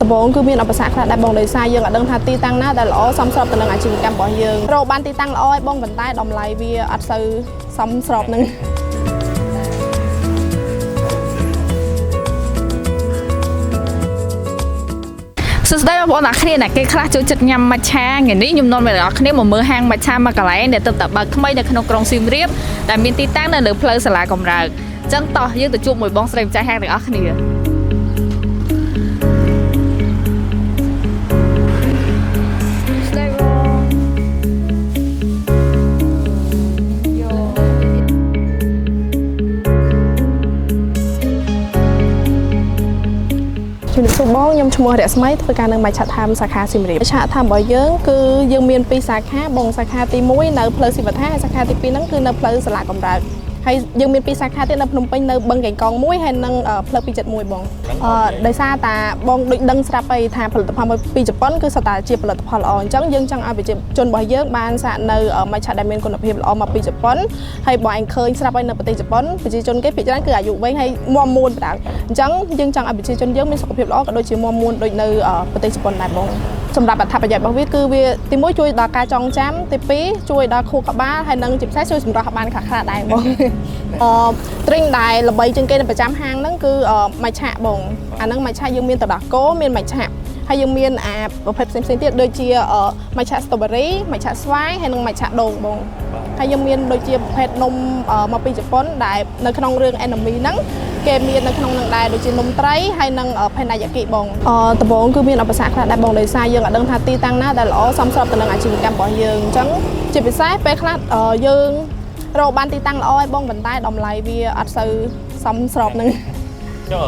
ដំបូងគឺមានឧបសគ្គខ្លះដែរបងដោយសារយើងអត់ដឹងថាទីតាំងណាដែលល្អសមស្របទៅនឹងអាជីវកម្មរបស់យើងរកបានទីតាំងល្អឲ្យបងប៉ុន្តែតម្លៃវាអត់សូវសមស្របនឹង សួស្តីបងប្អូនអ្នកគ្នាអ្នកគេខ្លះចូលចិត្តញ៉ាំមច្ឆាថ្ងៃនេះខ្ញុំនាំអ្នកនរគ្នាមកមើលហាងមច្ឆាមួយកន្លែងដែលទើបតែបើកថ្មីនៅក្នុងក្រុងសៀមរាបដែលមានទីតាំងនៅលើផ្លូវសាលាកំរើកអញ្ចឹងតោះយើងទៅជួបមួយបងស្រីម្ចាស់ហាងទាំងអស់គ្នាស្ដីបង ជំរាបសួរបងខ្ញុំឈ្មោះរស្មីធ្វើការនៅមច្ឆដ្ឋាមសាខាសៀមរាបមច្ឆដ្ឋាមរបស់យើងគឺយើងមានពីរសាខាបងសាខាទី1នៅផ្លូវស៊ីវត្ថាហើយសាខាទី2ហ្នឹងគឺនៅផ្លូវសាលាកំរើកហើយយើងមានពីរសាខាទៀតនៅភ្នំពេញនៅបឹងកេងកងមួយហើយនិងផ្លូវ271បងដោយសារតាបងដូចដឹងស្រាប់ហើយថាផលិតផលមកពីជប៉ុនគឺសុទ្ធតែជាផលិតផលល្អអញ្ចឹងយើងចង់ឲ្យប្រជាជនរបស់យើងបានសាកនៅមច្ឆដែលមានគុណភាពល្អមកពីជប៉ុនហើយបងឯងឃើញស្រាប់ហើយនៅប្រទេសជប៉ុនប្រជាជនគេភាគច្រើនគឺអាយុវែងហើយមាំមួនបណ្ដោយអញ្ចឹងយើងចង់ឲ្យប្រជាជនយើងមានសុខភាពល្អក៏ដូចជាមាំមួនដូចនៅប្រទេសជប៉ុនដែរបងសម្រាប់អត្ថប្រយោជន៍របស់វាគឺវាទីមួយជួយដល់ការចងចាំទីពីរជួយដល់ខួរក្បាលហើយនិងជាពិសេសជួយសម្រស់ឲ្យបានខ្លះៗដែរបងអឺទ្រីងដែលល្បីជាងគេនៅប្រចាំហាងហ្នឹងគឺមច្ឆៈបងអាហ្នឹងមច្ឆៈយើងមានទឹកដោះគោមានមច្ឆៈហើយយើងមានអាប្រភេទផ្សេងៗទៀតដូចជាមច្ឆៈ strawberry មច្ឆៈស្វាយហើយនិងមច្ឆៈដូងបងហើយយើងមានដូចជាប្រភេទនំមកពីជប៉ុនដែលនៅក្នុងរឿង anime ហ្នឹងគេមាននៅក្នុងនឹងដែរដូចជានំត្រីហើយនិងផេណាយ៉ាគីបងដំបូងគឺមានឧបសគ្គខ្លះដែរបងដោយសារយើងអត់ដឹងថាទីតាំងណាដែលល្អសមស្របទៅនឹងអាជីវកម្មរបស់យើងអញ្ចឹងជាពិសេសពេលខ្លះយើងរកបានទីតាំងល្អឲ្យបងប៉ុន្តែតម្លៃវាអត់សូវសមស្របនឹង ចុះ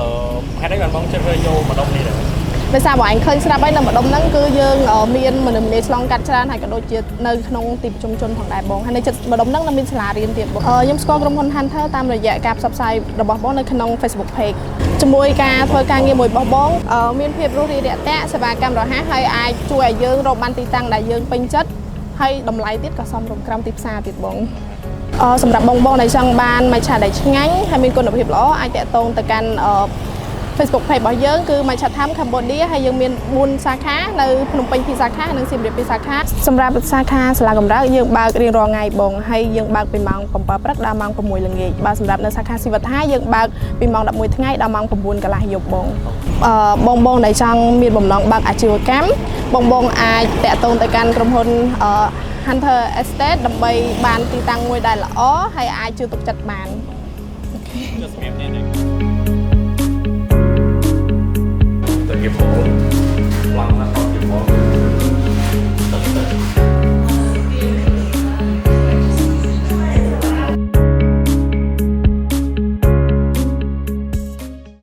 ហេតុអីបានបងជ្រើសរើសយកម្ដុំនេះដែរ ដោយសារបងឯងឃើញស្រាប់ហើយនៅម្ដុំហ្នឹងគឺយើងមានមនុស្សម្នាឆ្លងកាត់ច្រើនហើយក៏ដូចជានៅក្នុងទីប្រជុំជនផងដែរបងហើយនៅជិតម្ដុំហ្នឹងនៅមានសាលារៀនទៀតបងខ្ញុំស្គាល់ក្រុមហ៊ុន Hunter តាមរយៈការផ្សព្វផ្សាយរបស់បងនៅក្នុង Facebook Page ជាមួយការធ្វើការងារមួយរបស់បងមានភាពរួសរាយរាក់ទាក់សេវាកម្មរហ័សហើយអាចជួយឲ្យយើងរកបានទីតាំងដែលយើងពេញចិត្តហើយតម្លៃទៀតក៏សមរម្យក្រោមទីផ្សារទៀតបងសម្រាប់បងបងដែលចង់បានមច្ឆាដែលឆ្ងាញ់ហើយមានគុណភាពល្អអាចតាក់ទងទៅកាន់Facebook page របស់យើងគឺ មច្ឆដ្ឋាម Cambodia ហើយយើងមាន4សាខានៅភ្នំពេញ2សាខានិងសៀមរាប2សាខាសម្រាប់សាខាសាលាកំរើកយើងបើករៀងរាល់ថ្ងៃបងហើយយើងបើកពីម៉ោង7ព្រឹកដល់ម៉ោង6ល្ងាចបើសម្រាប់នៅសាខាស៊ីវត្ថាយើងបើកពីម៉ោង11ថ្ងៃដល់ម៉ោង9កន្លះយប់បងបងបងដែលចង់មានបំណងបើកអាជីវកម្មបងបងអាចតាក់ទងទៅកាន់ក្រុមហ៊ុនHunter Estate ដើម្បីបានទីតាំងមួយដែលល្អហើយអាចជឿទុកចិត្តបាន ចុះសម្រាប់អ្នកដែល តែគេបលឡើងណាស់គេបល